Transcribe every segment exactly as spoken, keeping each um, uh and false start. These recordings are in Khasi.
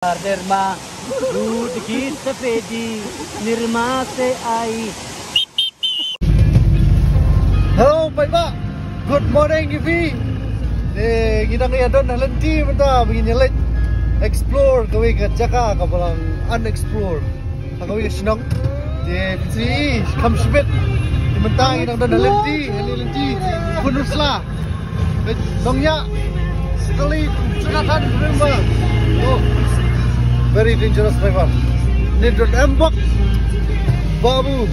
Derma, du dikit sepedi, nirma se ai. Hello, bye bye. Good morning, Ivi. Eh, ngi dang ïa don ha lynti mynta, ba ngin ïa leit explore kawei ka jaka kaba long unexplored. Ha kawei ka shnong. Te pynsi kham shibit. Te mynta ngi dang don ha lynti, ha lynti. Khun u sla. Nongïaid. Sekali jaka kan, remember. Oh. Very dangerous driver. Ni don embok. Babu.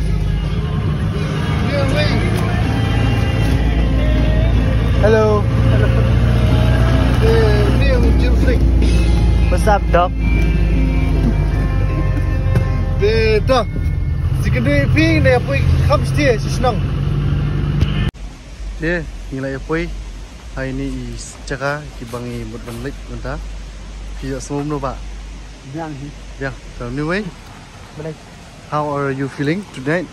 Hello. Hello. Eh, ni ang Jim Flick. What's up, Doc? Beta. Si kynduh ïa phi, ngi ïa poi kham stie sha shnong. Te ngi la ïa poi ha ine i jaka kiba ngi mut ban leit mynta. Phi ïohsngew kumno, Bah? Biang hi. Biang. So, anyway, Balei? How are you feeling tonight?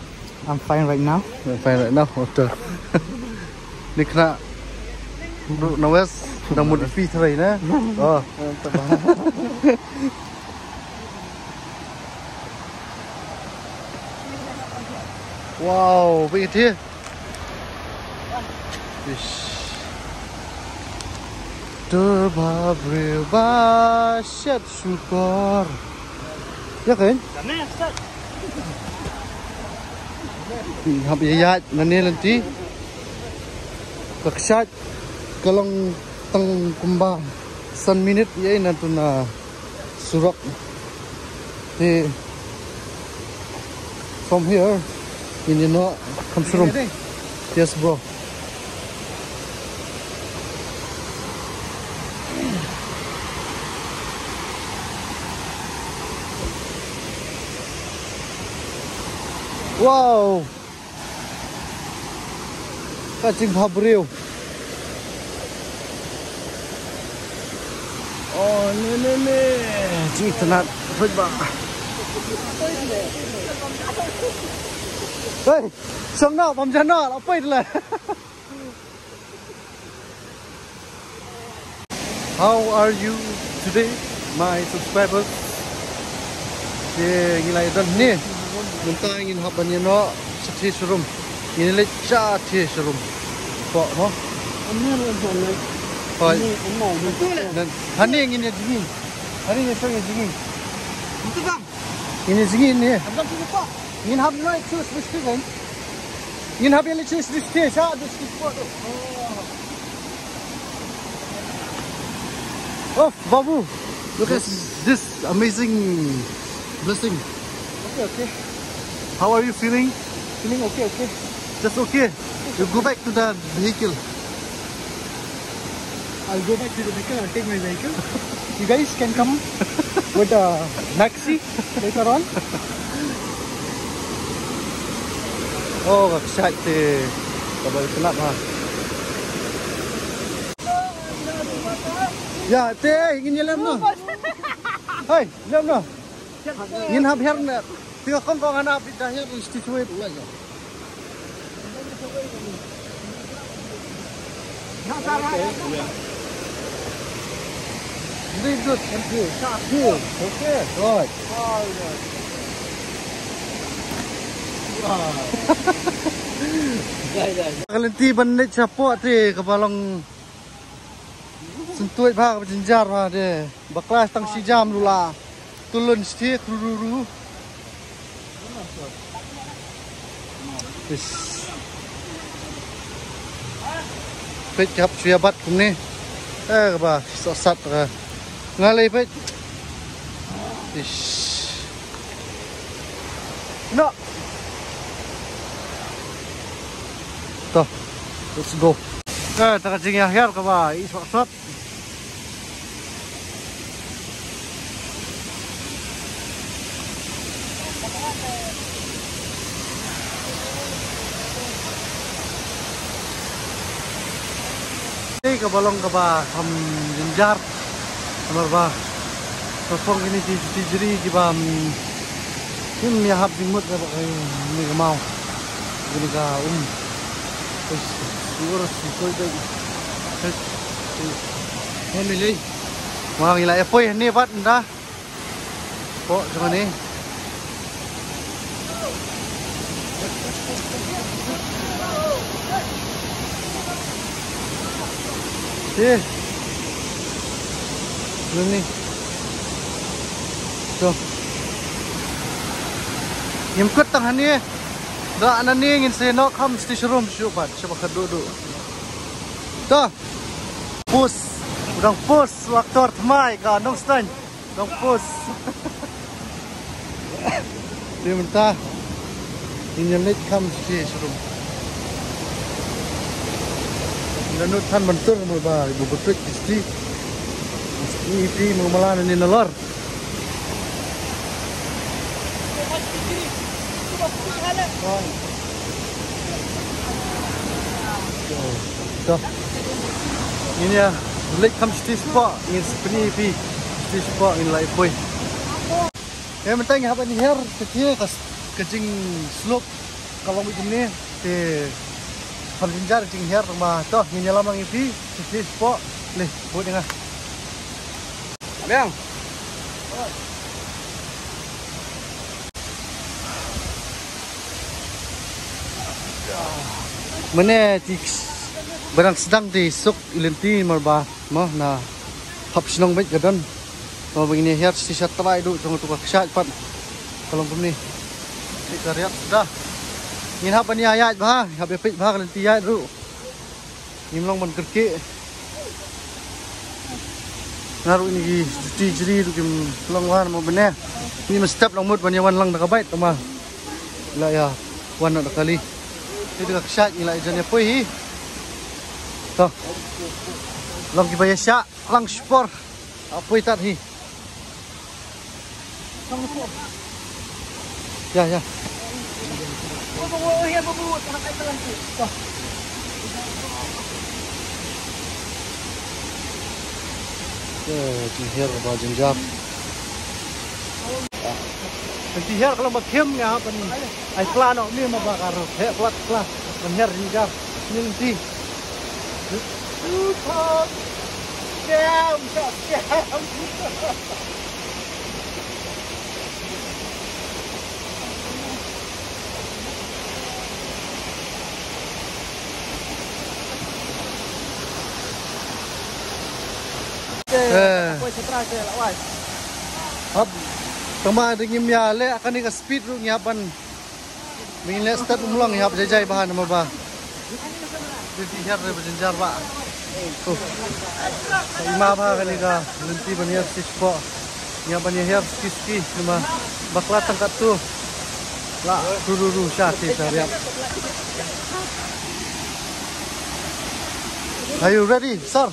I'm fine right now. I'm fine right now. What the? Ni kena Bro, na west, dang mut ïa phi trai na. Oh. Wow, big it here. Ish. Te ba briew ba shet shukor. Ïa kan? Hap ïaid nangne lynti. Ka kshaid ka long tang kumba san minit ïa na tu na surok. Te from here ngin ïa noh kham shurum. Yes, bro. Wow. Ka jingbhabriew. Oh, ne, ne, ne. Jingitynnad. Hoi ba. Hey, shong noh, bam jan noh, la poi la. How are you today, my subscribers? Te ngi la ïa don hangne. Mynta ngin hap ban ïa noh shathie sharum. Ngin leit shathie sharum. Pok mo. Hoi. Nan hangne ngin ïa jngi. Hangne ngin ïa jngi. Ngin ïa jngi ne. Ngin hap ïa noh shathie sharum. Ngin hap ïa leit sha district, sha district court. Oh, Babu, look at this amazing blessing. Okay, okay. How are you feeling? Feeling okay, okay. Just okay. You go back to the vehicle. I'll go back to the vehicle. I'll take my vehicle. You guys can come with a maxi later on. Oh, ka kshaid te. Ka ba itynnad ha. Ïa te, ngin ïa lem noh. Hei, lem noh. Ngin hap hiar noh. Te ka kong kong hana bit dah hiar, isti shuwa tu la ïa. Very good, thank you. Thank you. Okay, good. Ka lynti ban leit shapoh te kaba long syntuid bha, kaba jynjar bha te. Bakla tang shi jam ruh la. Tulun sthie kru ru ru. Ish. Peit ki hap shu ïa bat kumne. Eh, kaba sah sat ka. Nga lei peit. Ish. No. To. Let's go. Eh, ta ka jingïahiar kaba i sah sat. Ei, kaba long kaba kham jynjar. Namar ba ka phong kine ki jri kiba, mm, kim ïahap jingmut ka ba, eh, kine ka maw. Kine ka um. Terus, terus, terus, terus. Terus. Family. Wah, ngi la ïa poi hangne pat mynta. Pok jong ni. Te. Ni. To. Ngim kut tang hani. Da nani ngin sa ïa noh kham sha showroom shuh pat, sha ba khatduh duh. To. Pus. U dang pus, u actor thymmai ka Nongstoiñ. Dang pus. Te mynta ngin ïa leit kham sha showroom. Ngi la nud than ban tur mo ba ibu butut kisti. Ni pi mo mala ni nalor. To. Ngin ïa leit kham shatei shapoh, ngin sa pyni ïa phi shatei shapoh, ngin la ïa poi. Te mynta ngi hap ban hiar shatei ka, ka jingslope ka long kumne. Te kham jynjar jinghiar, tang ba to ngin ïalam lang ïa phi shatei shapoh. Leh bud ïa nga. Biang. Mynne te ba dang sdang te suk i lynti namar ba mo na hap shnong beit ka don. Mo ba ngin ïa hiar shatei shatrai duh jong tu ka kshaid pat. Ka long kumne. Te ka riat suda. Ngin hap ban ïa ïaid bha, hap ïa peit bha ka lynti ïaid ruh. Ngim long ban kyrkieh. Nga ruh ine ki juti jri ruh kim long wan mo bene. Ngim step long mut ban ïa wan lang da ka bike tang ba la ïa wan noh da kali. Te da ka kshaid ngi la ïa jan ïa poi hi. To. Long kiba ïa shah lang shipor. Ap poi tat hi. Ya, ya. Ya, jinghiar ba jynjar. Jinghiar ka long ba khim nga hap ban ai plan noh ni ma ba ka ruh. He plat plat. Ban hiar jynjar. Ni lynti. Eh. Hap. Tang ba da ngim ïa leh kane ka speed ruh ngi hap ban Ba ngin leh step um long, ïa hap jai jai bha namar ba. Lynti hiar re ba jynjar ba. Oh. Sa ima bha kane ka lynti ban hiar ski sport. Ïa ban hiar ski ski namar bakla tang katto. La ru ru ru sha te sha riap. Are you ready, sir?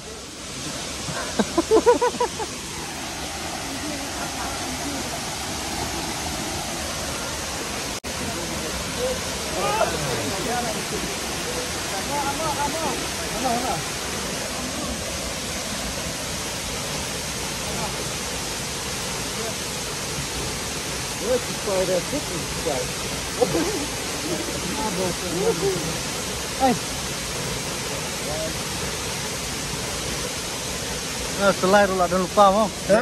Ai. Ah, te lai ruh la don lypa mo. Ha?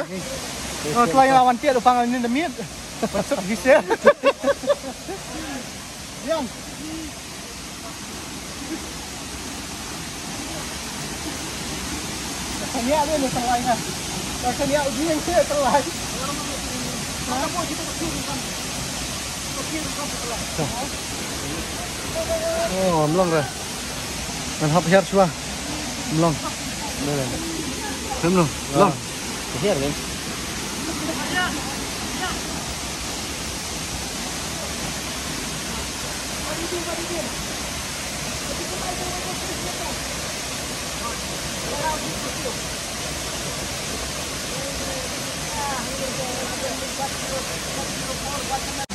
Oh, te lai la wan tied lypa ngan nin da miet. Pat suk hi seh. Yang. Tania le ne te lai nga. Tania u jing te te lai. Oh, ym long re. Ngan hap hiar shuwa. Ym long. Ym long. Long. Hiar re.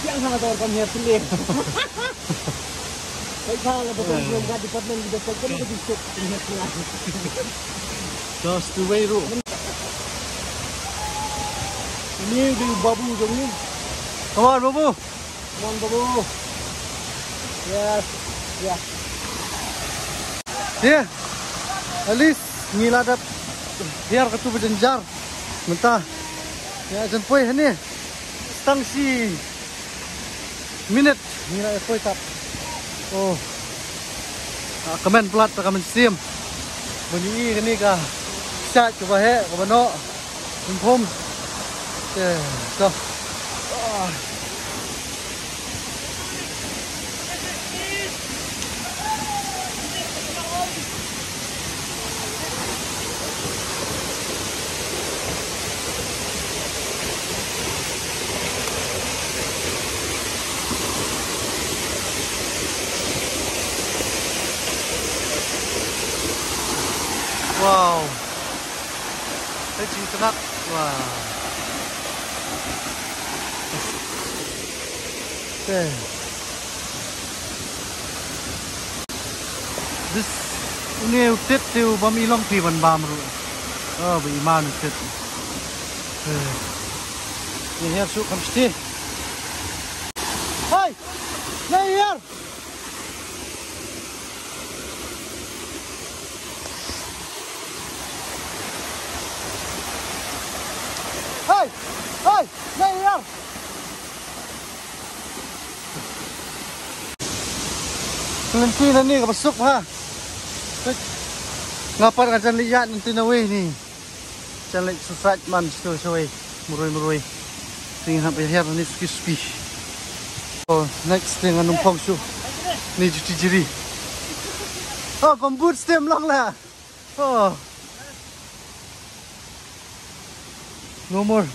Yang sama tawar kami ya, pilih. Baik, salah, betul, belum kat department kita, saya kena lebih cek. Just the way, bro. Ini di Babu jong ni. Come on, Babu. Mon babu. Yes. Yeah. At least ngi la dep hiar katu ba jynjar. Mynta. Ïa jan poi hangne. Tang shi minit ngi la ïa poi tap. Oh. Ah, ka men plat ka men sim. Bun i kane ka sat ka ba he ka ba no. Bun pom. Te ka. Ah. Wow. Te jingtnat. Wow. Te. This, une u tit te u bam i long phi ban bam ruh. Oh, ba i man u tit. Eh. Ni hiar suk kam sti. Hai! Ni hiar! Hai! Hai! Ni hiar! Lynti na ni ka ba suk ha. Nga pat nga jan leit ïaid lynti na wei ni. Jan leit suicide man sto shawei. Murui murui. Ting hap ïa hiar ni suki suki. Oh, next thing anu pong shu. Ni juti jiri. Oh, gumboot stem lang la. Oh. No more,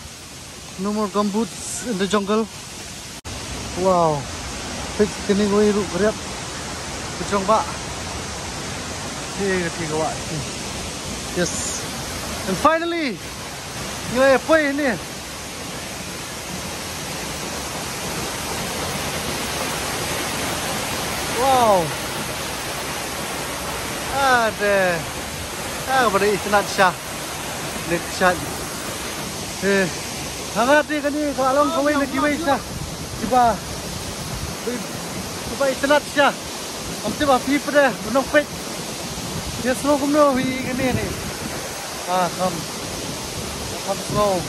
no more gumboots in the jungle. Wow. Peit kane ka wei ruh ka riap. Ka jong ba. Te ka te ka wah. Yes. And finally, ngi la ïa poi hangne. Wow. Ade. Ah, ba dei itynnad sha. Dei sha. Eh. Hangne te kane ka long kawei na kiwei sha. Kiba. Kiba itynnad sha. Kam tip ba phi pat de ba nong peit. Ïa sngew kumno hi kane ne. Ah, kam. Kam sngew.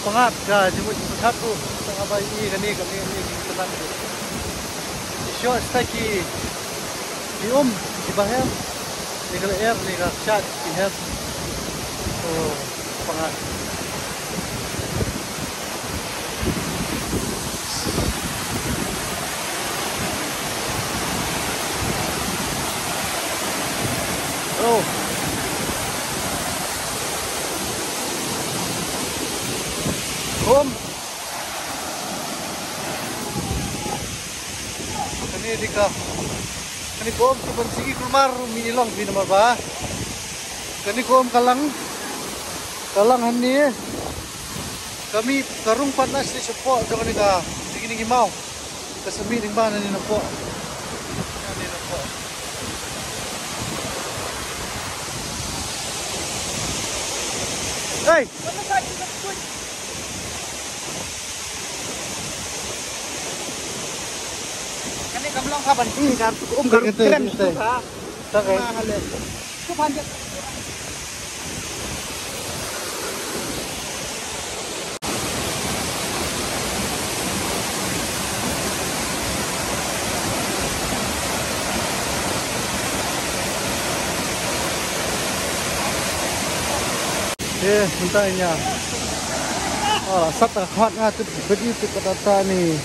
Pyngat ka jingmut jingpyrkhat ruh tang haba ïohi kane ka miet ne ka jingpyngat. Ki shu stad ki, ki um kiba her, ne ka lyer ne ka kshaid ki her. Oh, pyngat. Oh. Um. Kane dei ka, kane ka um ka ban sngi kulmar ruh mi i long phi namar ba kane ka um ka lang, ka lang hangne. Ka mih, ka rung pat na sha shapoh jong kane ka, jong kine ki maw. Ka sa mih lyngba nangne napoh. Nangne napoh. Hey! Kane kam long ka ban, hmm, ka um ka kren. Kate, kate. Ka ma hale. Eh, mynta ïa. Ah, sat ka khmat nga tip bedi tip kata ta ni.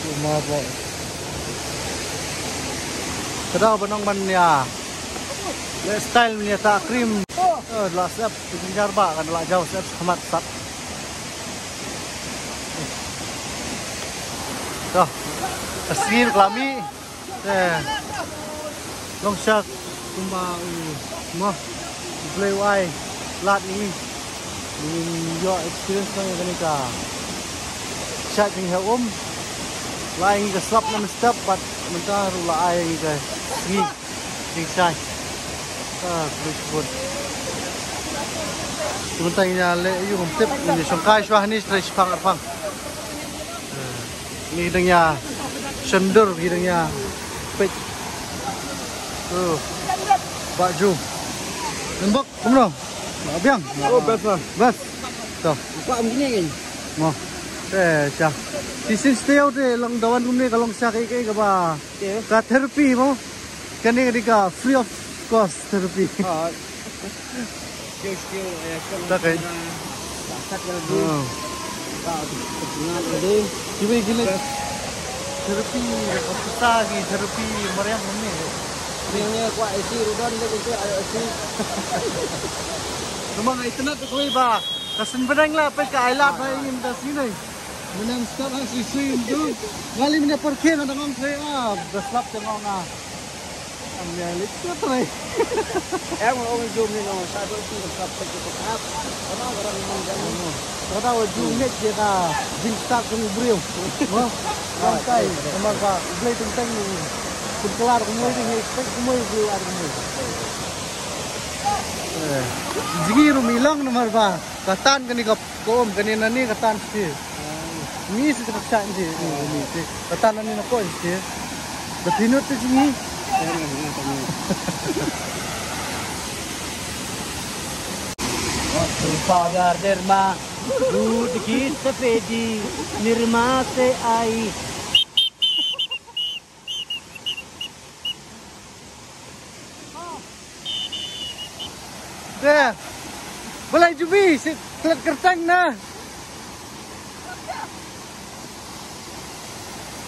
Cuma bo. Ka dei ba nang ban ïa. Le style ni ta cream. Oh, la sep tu jar ba kan la jaw sep khmat sat. Dah. Ka sngi ka la mih. Te long sha kumba u, mo, u Blei u ai lad ïa ngi. Ngi ïoh experience lang ïa kane ka shait jinghe um. La ai ngi ka slap na mynstep bad mynta ruh la ai ngi ka sngi jingshai. Ah, khublei shibun. Te mynta ngi ïa leh ïa u, ngam tip, ngi shongkai shuwa hangne, trei shiphang arphang. Ngi dang ïa shondur, ngi dang ïa peit. Oh. Bah Ju. Nembok, kumno? Bah biang. Oh, best lah. Best. To. Kwah ong kine kan. Mo. Te sha. Shisien sha te long da wan kumne ka long sha kaei kaei kaba. Te. Ka therapy mo. Kane ka dei ka free of cost therapy. Ha. Siew siew eh. Ta kai. Sat ka dei. Oh. Ka tu ngan ka dei. Kiwei kine. Therapy ka pisa ki therapy mariang kumne. Ni ni kwah isi rudan dei kine ayo isi. Namar nga itynnad kawei ba ka sngewbha la peit ka ailad ba ïa ngi mynta sngi ne. Mynta start ha shisien tu. Nga leit mynta parking nga dang ong trei ah. Ba slap te nga ong ah. Am ïa leit te trei. Em ong jong ni no sa do tu slap te tu slap. Kana orang ni jong ni. Kada wa ju nget je ka jingstart ka briew. Mo. Namar ba U Blei teng teng ni. Pynkylla kumwei dei, expect kumwei, kumwei. Eh, jngi ruh ym i long namar ba ka tan kane ka, ka um kane nane ka tan shisha. Ngi shisha ka shah ngi, ngi shisha. Ka tan nane na ko shisha. Ka tynut te jngi. Pagar derma, दूध की सफेदी, निरमा से आई। Te. Balei jubi sit klet kyrteng na.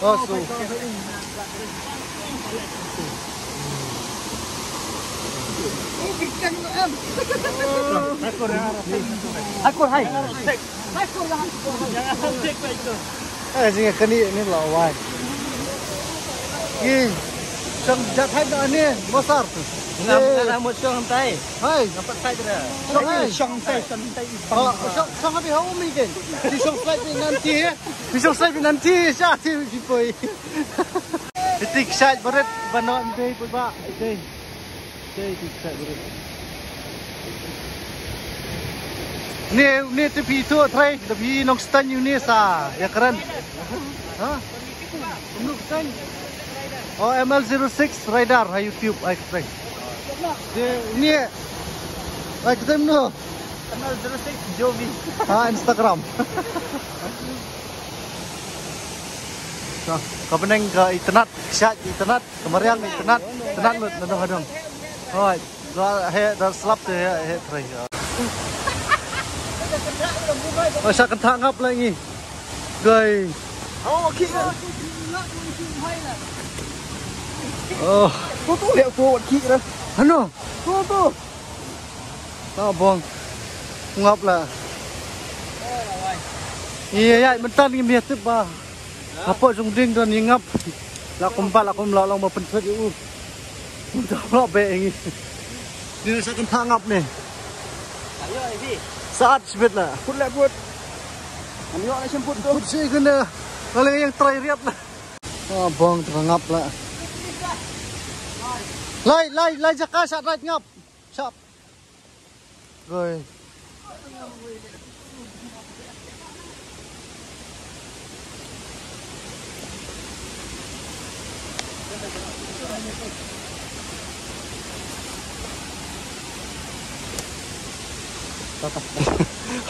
Oh, so. Akur hai. Eh, jingkane ni la wai. Ye. Shong jat hai na ni mosar. Ngam kana mo shong tai. Hai. Ngam pat sai dra. Shong hai. Shong tai, shong tai. Oh, shong, shong abi hau mi ken. Ti shong slide ni nanti he. Ti shong slide ni nanti sha ti ki poi. Ti shai baret ba no dei put ba. Dei. Te ki ksa guru. Ni, ni te phi tu trai, te phi nongstad ïa ni sa, ïa kren. Ha? Nongstad. Oh, M L zero six Radar ha YouTube ai kren. Te ni ai kren no. M L zero six Jovi. Ha, Instagram. Ka, ka bneng ka itynnad, kshaid itynnad. Ka mariang ni tynnad, tynnad lut na dong hadong. Hoi, da he da slap te he he trei. Oh, sa kan thang ngap la ngi. Gai. Oh, ki. Oh. Tu tu le tu ki ra. Ano? Tu tu. Ta bong. Ngap la. Iya ya, mentan ngi miat ba. Hapoh jong ding don ïa ngap. La kum ba la kum la long ba pynthut ïa u. Mynta la be ngi. Ni sa kan thang ngap ni. Ayo ai bi. Saat sibit la. Put la put. Am yo ai semput tu. Put si kena. Kali yang try riat la. Ah, bong tengah ngap la. Lai lai lai jaka sat rait ngap. Sap. Goi.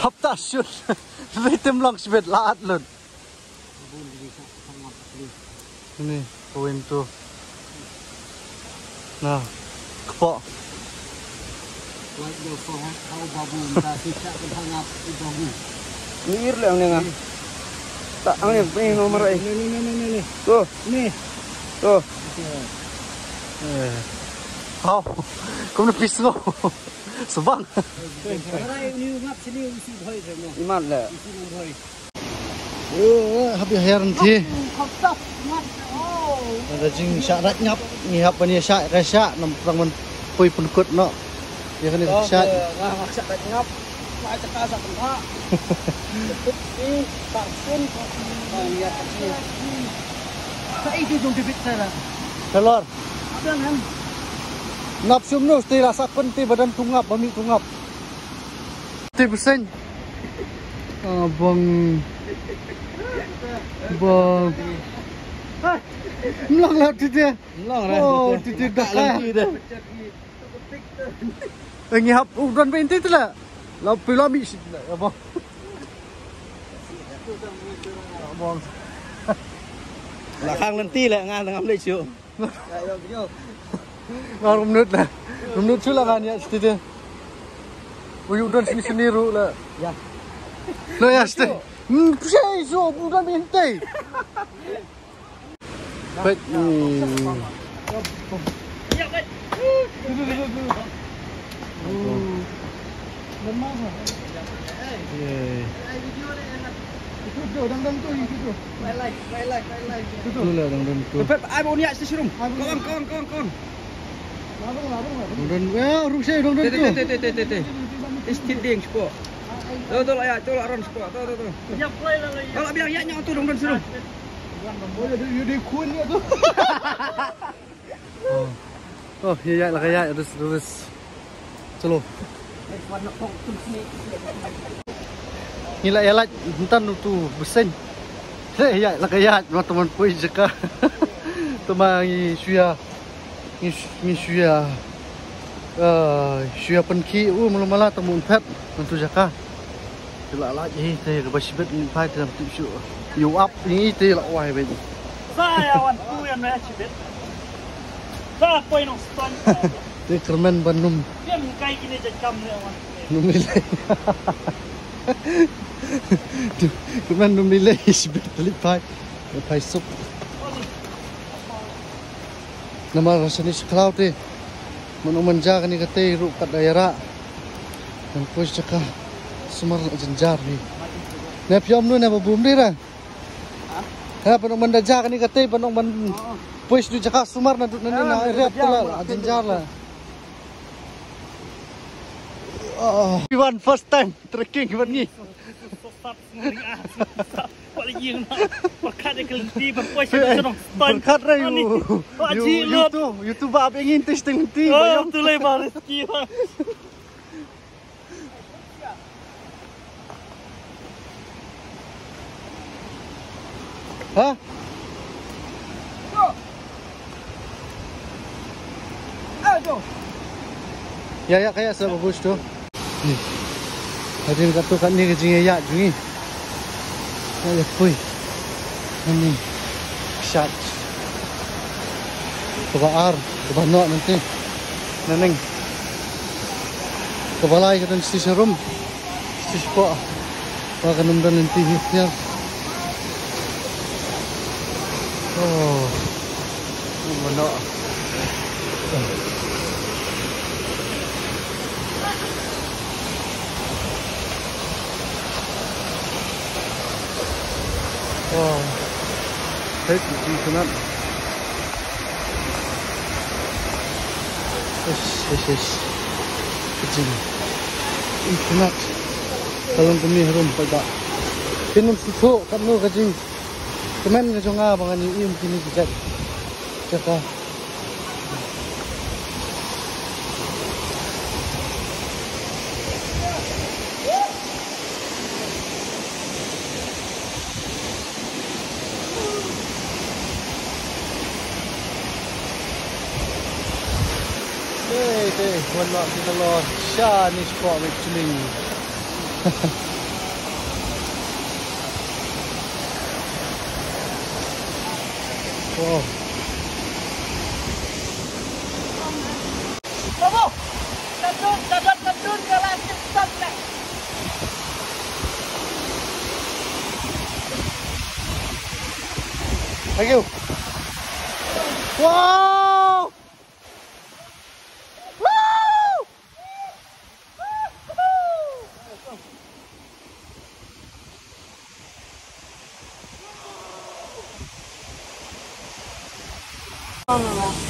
Hapta shut. Bitim long shibit laat lut. Ni, kawin tu. Na, kepok. Wai do ko ha, hau babu mta si chak ke hangap i babu. Ni ir le ang ne nga. Tak ang ne, ni nomor ai. Ni, ni, ni, ni, ni, ni. Tu. Ni. Tu. Eh. Hau. Kum na pisngo. Sebang. Rai ni ngap sini usi bhoi mo. Imat le. Usi bhoi. Eh, hap ïa her nti. Ada jing shah rat ngap, ngi hap ban ïa shah ka shah, nam prang man pui pynkut noh. Ïa kane ka shah. Nga nga shah rat ngap. Nga shah ka shah pynha. Ni tak pun. Nga ïa tak ni. Sa itu jong David sa la. Telor. Ada kan? Nap sum no sti la sa pynti badan tungap, bami tungap. Ti bseng. Ah, bong. Bong. Mlang la ti ti. Mlang la. Oh, ti ti dah. Ngi hap u don ba inti tla. La pila mi si la. Bong. Bong. La khang lynti leh, nga ngam leh shuh. Nga rum nut la. Rum nut shuh la ngan ïa shuh te. Uyu don sini sini ru la. Ya. Lo ïa shuh te. Hmm, pshai shuh, u don bin te. Peit, hmm. Yay. Tu lah dang don tu. Peit, ai ba un ïa shisha rum. Kon, kon, kon, kon. Dang don, eh, rung sha dang don tu. Te, te, te, te, te, te. Is ti ding spo. Tu, tu lah ïa, tu lah ron spo. Tu, tu, tu. Tu lah biang ïa nyau tu dang don shisha rum. Oh, ïa, ïa, ïa, ïa, khun ïa tu. Oh. Oh, ïa, ïa, la ka ïa, terus, terus. Chalo. Ngi la ïa lait, ntan utu bseiñ. Ïa, ïa, la ka ïa, ma teman poi jaka. Teman ngi shuwa, ngi, ngi shuwa. Ah, shuwa pynkhih u mala mala tang mun phet ngan tu jaka. Te la lait hi te kaba shibit ngi phai te lam tip shu. Ïa u ap ngi te la wai ben. Sa ïa wan tu ïa na shibit. Sa poi nong ston. Te kyrmen ban num. Ïa mkai kine jait kam ne wan. Num ilei. Kyrmen num ilei shibit te leit phai. Phai suk. Namar shane shi khlaw te. Mano man ja kane ka tei ruh kat da ïara. Ngan poi jaka sumar la jynjar hi. Ne phi ong mano ne ba bum dei ra. Ha, pynong man da ja kane ka tei, pynong man poi shu jaka sumar na dut na ni na rep la la jynjar la. Oh. Iwan first time trekking iwan ngi. Pyrkhat ïa ka lynti, ba poi sha ka nongstad. Pyrkhat ra ïa u. Pyrkhat ïa u. Ïa u YouTube, YouTube ba ap ïa ngi testing lynti. Oh, tu lei ba riski ba. Ha? Ïa, ïa, ka ïa sa bagus tu. Ni. Hadien katto katne ka jingïaid jong ngi. Ka ïa poi. Ani. Shat. Kaba ar, kaba noh nanti. Naneng. Kaba lai ka don shisha rum. Shisha. Ba kan ym don lynti hi hiar. Oh. Mano. Oh. Hei, ki kynat. Ish, ish, ish. Ka jing. Ïa kynat. Ka long kumne harum paidbah. Phin ym sngewthuh katno ka jingkmen ka jong nga ba ngan ïohi ïa kine ki jait jaka. Te, te, wan noh kita lor shane shapoh Myitkyina. Wow. Thank you. Wow! Woo!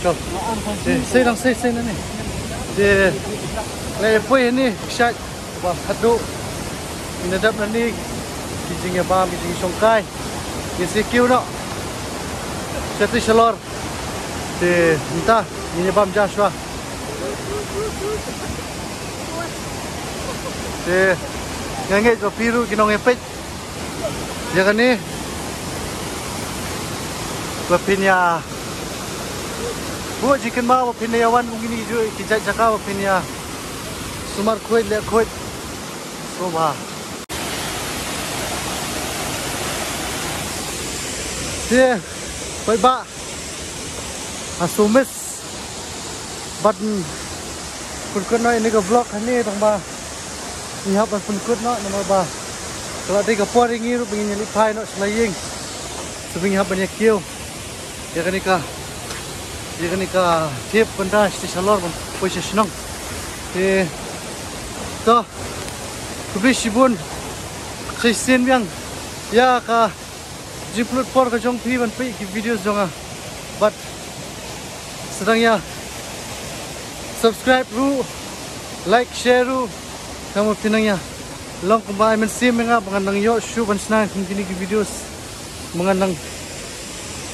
Ko. Eh, sei dang sei, sei nangne. Te la ïa poi hangne, shait ba khadduh. Ïa dap nangne ki jingïabam, ki jingïashongkai. Ïa sei kiew noh. Shatei shalor. Te mynta ngin ïabam ja shuwa. Te nga ngeit ba phi ruh ki nongïapeit ïa kane ba phin ïa buh jingkynmaw ba phin ïa wan kum kine ki jait jaka ba phin ïa sumar khuid leh khuid. Sngewbha. Te, bye bye. Asu miss. Ban pynkut noh ïa kane ka vlog hangne tang ba ngi hap ban pynkut noh namar ba ka la dei ka por ïa ngi ruh ba ngin ïaleit phai noh sha la ïing. Sa ba ngi hap ban ïa kiew ïa kane ka, ïa kane ka tip bynta shatei shalor ban poi sha shnong. Te to, khublei shibun. Sa shisien biang ïa ka jingpynlut por ka jong phi ban peit ki videos jong nga. Bad sdang ïa subscribe ruh, like, share ruh. Tang ba phin nang ïa long kumba ai mynsiem ïa nga ba ngan nang ïoh shuh ban shna kum kine ki videos. Ba ngan nang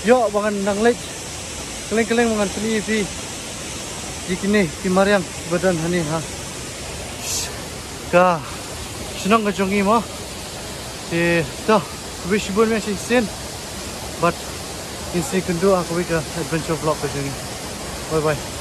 ïoh, ba ngan nang leit kylleng kylleng ba ngan pyni ïa phi ïa kine ki mariang ba don hangne ha ka shnong ka jong ngi mo. Te to, khublei shibun ïa shisien. Bad ngin sa ïakynduh ha kawei ka adventure vlog ka jong ngi. Bye bye.